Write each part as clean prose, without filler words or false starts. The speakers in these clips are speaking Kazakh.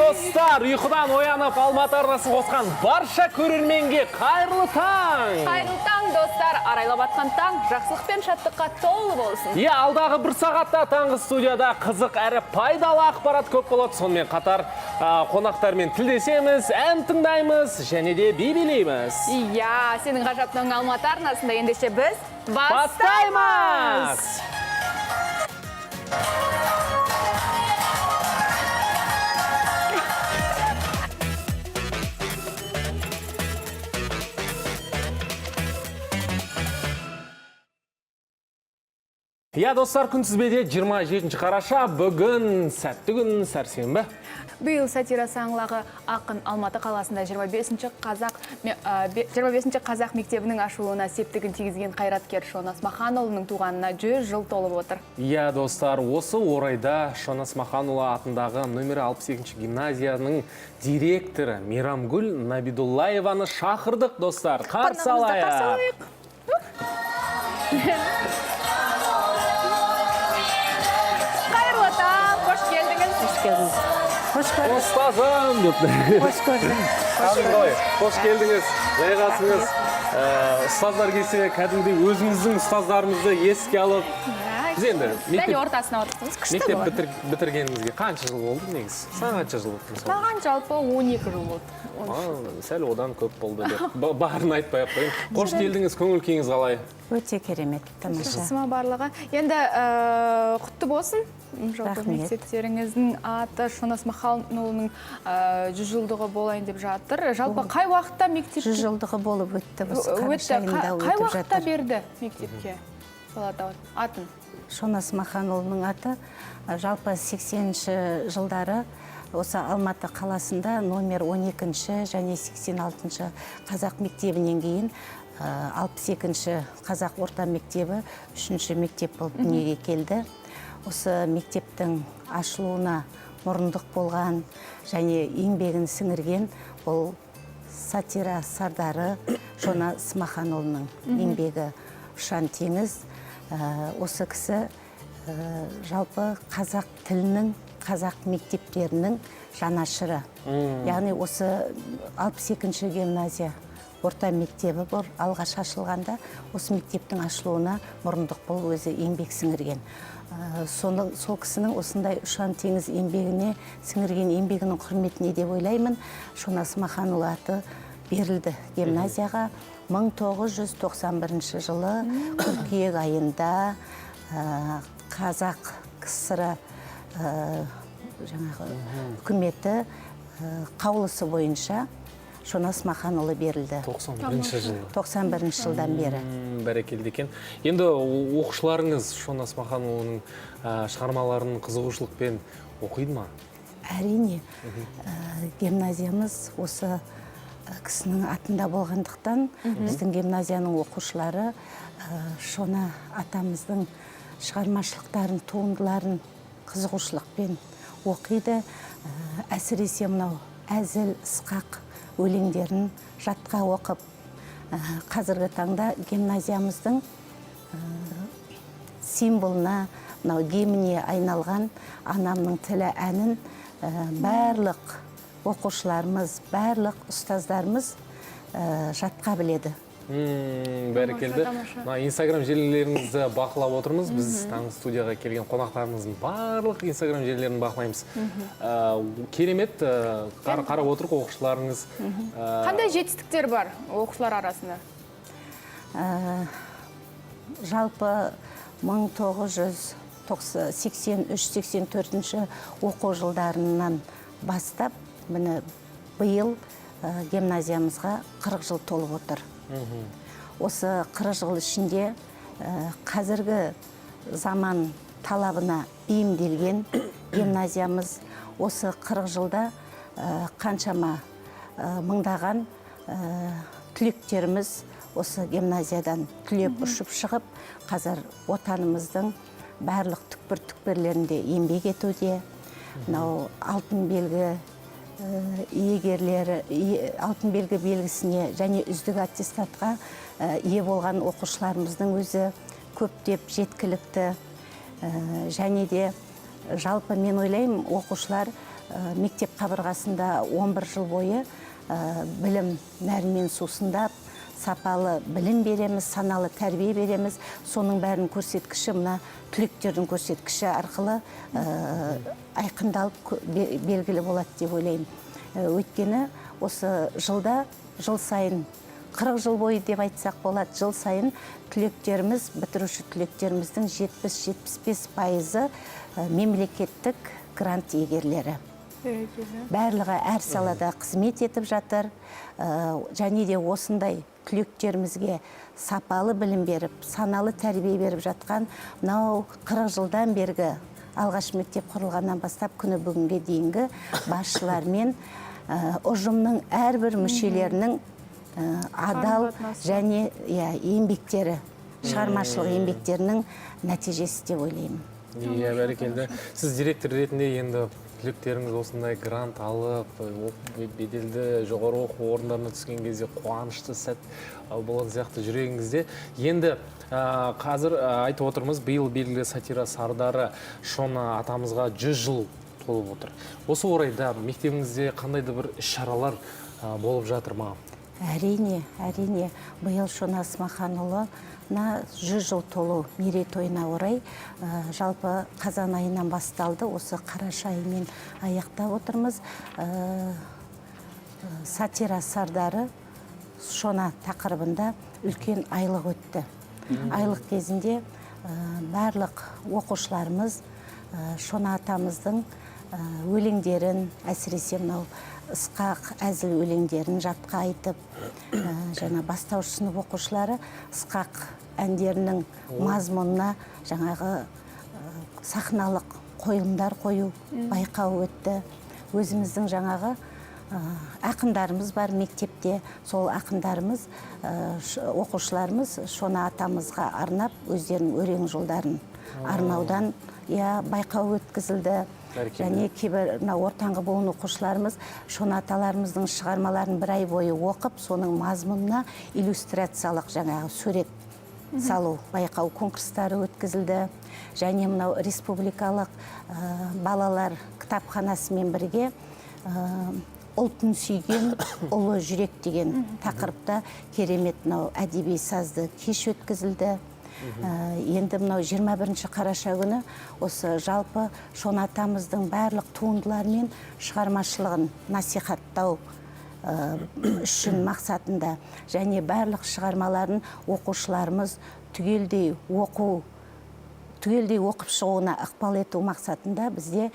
Достар, ұйқыдан оянып Алматы арнасын қосқан барша көрерменге қайырлы таң! Қайырлы таң, достар! Арайлап атқан таң жақсылық пен шаттыққа толы болсын. Иә, алдағы бір сағатта таңғы студияда қызық әрі пайдалы ақпарат көп болады. Сонымен қатар қонақтармен тілдесеміз, ән тыңдаймыз және де би билейміз. Иә, сенің ғажап таңың Алматы арнасында ендеше біз Бастаймыз! Иә, достар, күнтізбеде 27 қараша, бүгін сәтті күн, сәрсенбі. Биыл сатира саңлағы ақын Алматы қаласында 25-ші қазақ мектебінің ашылуына септігін тигізген қайраткер Шона Смаханұлының туғанына 100 жыл толып отыр. Иә, достар, осы орайда Шона Смаханұлы атындағы нөмірі 62 гимназияның директоры Мейрамгүл Набидуллаеваны шақырдық, достар. Қарсы Қонағымызды қарсы алайық. алайық. Қайырлы таң, қош келдіңіз. Қош келдіңіз. Қош көрдік. Ұстазым деп. Қош көрдік. Қалыңыз қалай? Қош келдіңіз. Жайғасыңыз. Ұстаздар келсе, кәдімгідей өзіміздің ұстаздарымызды еске алып, біз енді Дәл мектеп, ортасына отырсаңыз күшті мектеп болады. бітіргенімізге қанша жыл болды негізі? Саған қанша жыл болды мысалы? Маған жалпы 12 жыл болды. Сәл одан көп болды деп. Барын айтпай ақ қояйын. Қош келдіңіз, көңіл күйіңіз қалай? Өте керемет, тамаша. Жақсы ма барлығы? Енді құтты болсын. Жалпы Рахмет. мектептеріңіздің аты Шона Смаханұлының 100 жылдығы болайын деп жатыр. Жалпы қай уақытта мектеп 100 жылдығы болып өтті, осы өтті? қараша айында Қай өтіп уақытта жатыр. берді мектепке сол атын? Шона Смаханұлының аты жалпы 80-ші жылдары осы Алматы қаласында номер 12-ші және 86-шы қазақ мектебінен кейін 62-ші қазақ орта мектебі үшінші мектеп болып дүниеге келді. Осы мектептің ашылуына мұрындық болған және еңбегін сіңірген бұл сатира сардары Шона Смаханұлының еңбегі ұшан теңіз. Осы кісі жалпы қазақ тілінің, қазақ мектептерінің жанашыры. Яғни осы 62-ші гимназия орта мектебі бар, алғаш ашылғанда осы мектептің ашылуына мұрындық болып өзі еңбек сіңірген. Сол кісінің осындай ұшан теңіз еңбегіне, сіңірген еңбегінің құрметіне деп ойлаймын, Шона Смаханұлы аты берілді гимназияға 1991 жылы қыркүйек айында Қазақ КСР жаңағы үкіметі қаулысы бойынша Шона Смаханұлы берілді. 91 жылы. 91 жылдан бері. Бәрекелді екен. Енді оқушыларыңыз Шона Смаханұлының шығармаларын қызығушылықпен оқиды ма? Әрине, гимназиямыз осы кісінің атында болғандықтан біздің гимназияның оқушылары Шона атамыздың шығармашылықтарын, туындыларын қызығушылықпен оқиды. Әсіресе мынау әзіл, сықақ өлеңдерін жатқа оқып, қазіргі таңда гимназиямыздың символына, мынау гимніне айналған анамның тілі әнін барлық оқушыларымыз, барлық ұстаздарымыз жатқа біледі. Бәрекелді. Мына Инстаграм желілеріңізді бақылап отырмыз. Біз таңғы студияға келген қонақтарымыздың барлық Инстаграм желілерін бақылаймыз. Керемет, қарап отырық оқушыларыңыз. Қандай жетістіктер бар оқушылар арасында? Жалпы 1983-84 оқу жылдарынан бастап, міне биыл гимназиямызға 40 жыл толып отыр. Осы 40 жыл ішінде қазіргі заман талабына бейімделген гимназиямыз осы 40 жылда қаншама мыңдаған түлектеріміз осы гимназиядан түлеп ұшып шығып, қазір отанымыздың барлық түкпір-түкпірлерінде еңбек етуде. Мынау алтын белгі иегерлері, алтын белгі белгісіне және үздік аттестатқа ие болған оқушыларымыздың өзі көптеп жеткілікті. Және де жалпы мен ойлаймын, оқушылар мектеп қабырғасында 11 жыл бойы білім нәрімен сусындап, сапалы білім береміз, саналы тәрбие береміз. Соның бәрінің көрсеткіші мына түлектердің көрсеткіші арқылы айқындалып, белгілі болады деп ойлаймын. Өйткені осы жылда, жыл сайын, 40 жыл бойы деп айтсақ болады, жыл сайын түлектеріміз, бітіруші түлектеріміздің 70-75% мемлекеттік грант иегерлері. Барлығы әр салада қызмет етіп жатыр. Және де осындай түлектерімізге сапалы білім беріп, саналы тәрбие беріп жатқан мынау 40 жылдан бергі, алғаш мектеп құрылғаннан бастап күні бүгінге дейінгі басшылар мен ұжымның әрбір мүшелерінің адал Қарым-қатынасы. және, иә, еңбектері, шығармашылық еңбектерінің нәтижесі деп ойлаймын. Иә, бәрекелді. Сіз директор ретінде енді түлектеріңіз осындай грант алып, беделді жоғары оқу орындарына түскен кезде қуанышты сәт болған сияқты жүрегіңізде. Енді қазір айтып отырмыз, биыл белгілі сатира сардары Шона атамызға 100 жыл толып отыр. Осы орайда мектебіңізде қандай да бір іс-шаралар болып жатыр ма? Әрине, әрине, биыл Шона Смаханұлына 100 жыл толу мерейтойына орай жалпы қазан айынан басталды, осы қараша айымен аяқтап отырмыз. Сатира сардары Шона тақырыбында үлкен айлық өтті. Айлық кезінде барлық оқушыларымыз Шона атамыздың өлеңдерін, әсіресе мынау ысқақ әзіл өлеңдерін жатқа айтып, жаңа бастауыш сынып оқушылары ысқақ әндерінің мазмұнына жаңағы сахналық қойылымдар қою байқауы өтті. Өзіміздің жаңағы ақындарымыз бар мектепте, сол ақындарымыз, оқушыларымыз Шона атамызға арнап өздерінің өлең жолдарын арнаудан, иә, байқау өткізілді. Бәрекелді. Және кейбір мына ортаңғы буын оқушыларымыз Шона аталарымыздың шығармаларын бір ай бойы оқып, соның мазмұнына иллюстрациялық жаңағы сурет салу байқау конкурстары өткізілді. Және мынау республикалық балалар кітапханасымен бірге ұлтын сүйген ұлы жүрек деген тақырыпта керемет мынау әдеби сазды кеш өткізілді. Енді мынау 21 қараша күні осы жалпы Шона атамыздың барлық туындылары мен шығармашылығын насихаттау үшін мақсатында және барлық шығармаларын оқушыларымыз түгелдей оқып шығуына ықпал ету мақсатында бізде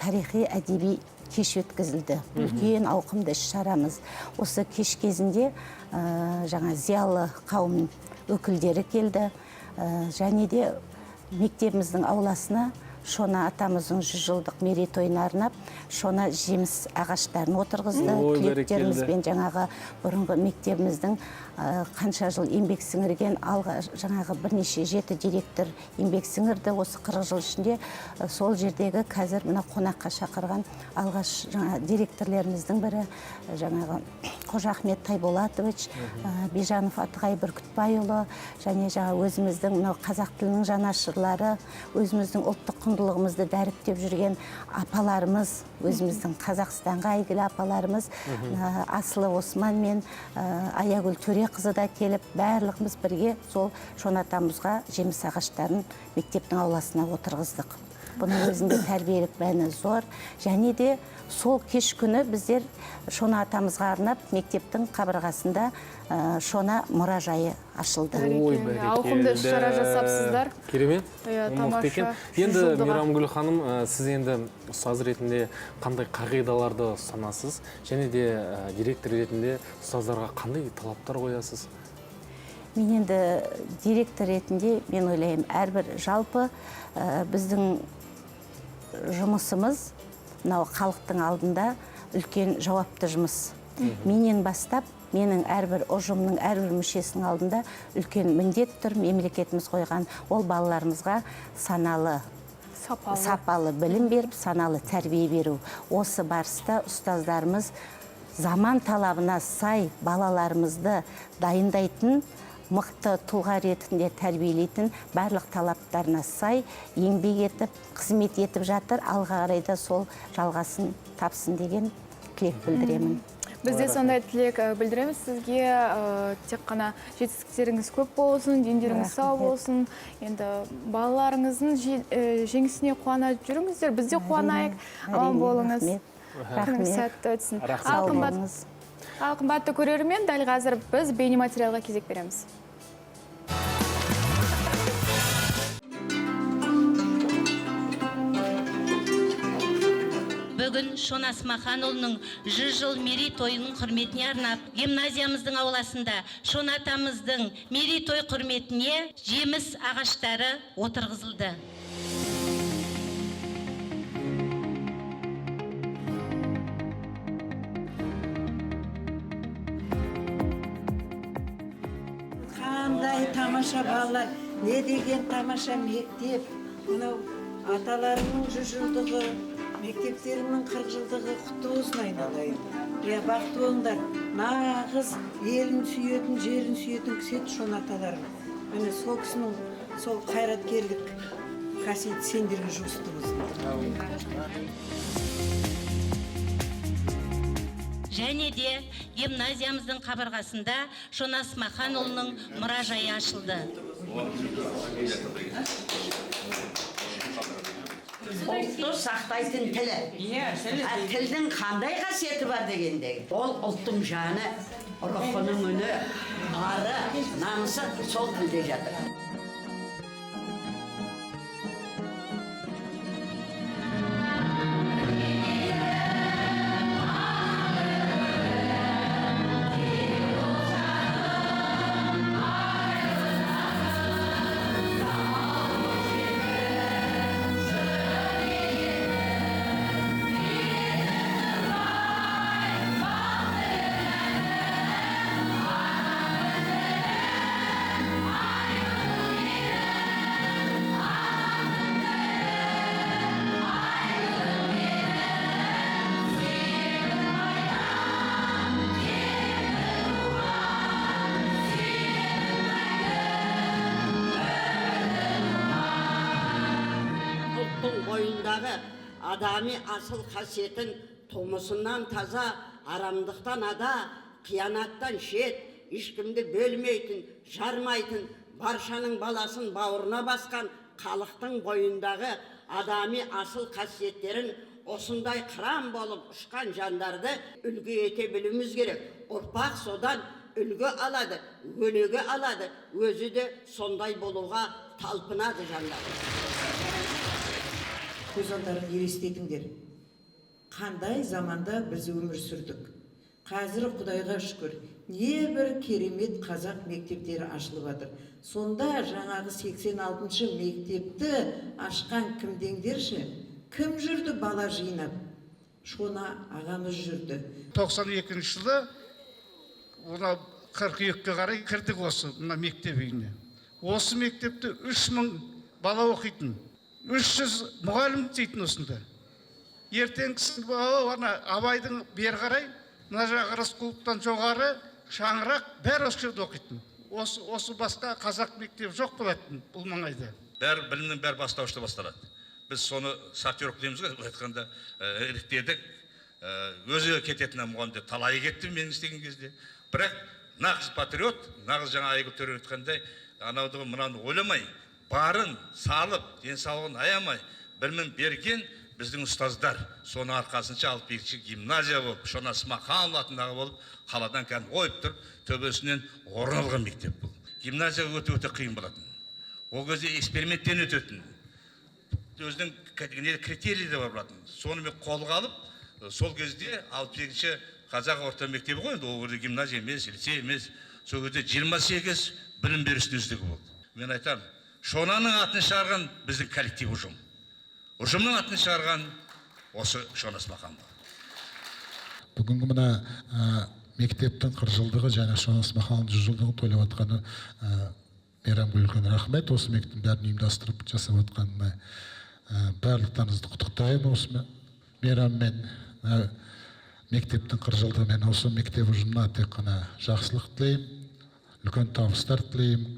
тарихи әдеби кеш өткізілді. Үлкен ауқымды іс-шарамыз. Осы кеш кезінде жаңа зиялы қауым өкілдері келді. Және де мектебіміздің ауласына Шона атамыздың 100 жылдық мерейтойына арнап Шона жеміс ағаштарын отырғызды. Ой, Түлектерімізбен жаңағы бұрынғы мектебіміздің қанша жыл еңбек сіңірген, алға жаңағы бірнеше жеті директор еңбек сіңірді осы 40 жыл ішінде. Сол жердегі қазір мына қонаққа шақырған алғаш жаңа директорлеріміздің бірі, жаңағы Қожа Ахмет Тайболатович, Бижанов Атығай Бүркітбайұлы және жаңа өзіміздің мынау қазақ тілінің жанашырлары, өзіміздің ұлттық құндылығымызды дәріптеп жүрген апаларымыз, өзіміздің Қазақстанға әйгілі апаларымыз, Асылы Осман мен Аягүл Төреқызы да келіп, барлығымыз бірге сол Шона атамызға жеміс ағаштарын мектептің ауласына отырғыздық. Бұның өзінде тәрбиелік мәні зор. Және де сол кеш күні біздер Шона атамызға арнап мектептің қабырғасында Шона мұражайы ашылды. Ой, Бәрекелді. Ауқымды іс-шара жасапсыздар. Керемет. Иә, Мықты тамаша. екен. Жүз Енді жылдығы. Мейрамгүл ханым, сіз енді ұстаз ретінде қандай қағидаларды ұстанасыз? Және де директор ретінде ұстаздарға қандай талаптар қоясыз? Мен енді директор ретінде мен ойлаймын, әрбір жалпы біздің жұмысымыз мынау халықтың алдында үлкен жауапты жұмыс. Менен бастап, менің әрбір ұжымның, әрбір мүшесінің алдында үлкен міндет тұр, мемлекетіміз қойған, ол балаларымызға саналы, Сапалы. сапалы білім беріп, саналы тәрбие беру. Осы барыста ұстаздарымыз заман талабына сай балаларымызды дайындайтын мықты тұлға ретінде тәрбиелейтін барлық талаптарына сай еңбек етіп, қызмет етіп жатыр. Алға қарай да сол жалғасын тапсын деген тілек білдіремін. Біз де сондай тілек білдіреміз сізге. Тек қана жетістіктеріңіз көп болсын, дендеріңіз сау болсын. Енді балаларыңыздың жеңісіне қуана жүріңіздер, біз де қуанайық. Аман болыңыз. Күніңіз сәтті өтсін. Ал қымбатты көрермен, дәл қазір біз бейнематериалға кезек береміз. Бүгін Шона Смаханұлының 100 жыл мерейтойының құрметіне арнап, гимназиямыздың ауласында Шона атамыздың мерейтой құрметіне жеміс ағаштары отырғызылды. Қандай тамаша балалар, не деген тамаша мектеп. Мынау аталарының 100 жылдығы, мектептерінің 40 жылдығы құтты болсын айналайын. Иә, бақытты болыңдар. Нағыз елін сүйетін, жерін сүйетін кісі еді Шона аталарым. Міне сол кісінің сол қайраткерлік қасиеті сендерге жұғысты болсын. Және де гимназиямыздың қабырғасында Шона Смаханұлының мұражайы ашылды. Ұлтты сақтайтын тілі. Тілдің қандай қасиеті бар дегендегі. Ол ұлттың жаны, рухының үні, ары, намысы сол тілде жатыр. Бойындағы адами асыл қасиетін тумысынан таза, арамдықтан ада, қиянаттан шет, ешкімді бөлмейтін, жармайтын, баршаның баласын бауырына басқан халықтың бойындағы адами асыл қасиеттерін осындай қыран болып ұшқан жандарды үлгі ете білуіміз керек. Ұрпақ содан үлгі алады, өнеге алады, өзі де сондай болуға талпынады жандар. Көз алдарың елестетіңдер. Қандай заманда біз өмір сүрдік. Қазір Құдайға шүкір, небір керемет қазақ мектептері ашылып жатыр. Сонда жаңағы 86-шы мектепті ашқан кім деңдерші? Кім жүрді бала жинап? Шона ағамыз жүрді. 92 жылы мына қыркүйекке қарай кірдік осы мына мектеп үйіне. Осы мектепте 3000 бала оқитын. 300 мұғалім істейтін осында. Ертеңгісін ана Абайдың бері қарай, мына жағы Рысқұловтан жоғары, Шаңырақ, бәрі осы жерде оқитын. Осы басқа қазақ мектебі жоқ болатын бұл маңайда. Бәрі білімнің бәрі бастауышта басталады. Біз соны сортировка дейміз ғой, былай айтқанда іріктедік. Өзі кететін мұғалімдер талайы кетті мен істеген кезде. Бірақ нағыз патриот, нағыз жаңа Айгүл Төрен айтқандай, анауды мынаны ойламай, барын салып, денсаулығын аямай, білімін берген біздің ұстаздар. Соның арқасынша 62-ші гимназия болып, Шона Смаханұлы атындағы болып, қаладан кәдімгі ойып тұрып, төбесінен орын алған мектеп бұл. Гимназия өте-өте қиын болатын. Ол кезде эксперименттен өтетін. Өзінің критерийі де бар болатын. Соны мен қолға алып, сол кезде 62-ші қазақ орта мектебі ғой, енді ол кезде гимназия емес, лицей емес. Сол кезде 28 білім берушінің үздігі болды. Мен айтамын, Шонаның атын шығарған біздің коллектив ұжым. Ұжымның атын шығарған осы Шона Смаханұлы. Бүгінгі мына мектептің 40 жылдығы және Шона Смаханұлының 100 жылдығын тойлап жатқаны Мейрамгүл үлкен рахмет. Осы мектептің бәрін ұйымдастырып жасап жатқанына барлықтарыңызды құттықтаймын осы мейраммен. Мектептің 40 жылдығымен осы мектеп ұжымына тек қана жақсылық тілеймін. Үлкен табыстар тілеймін.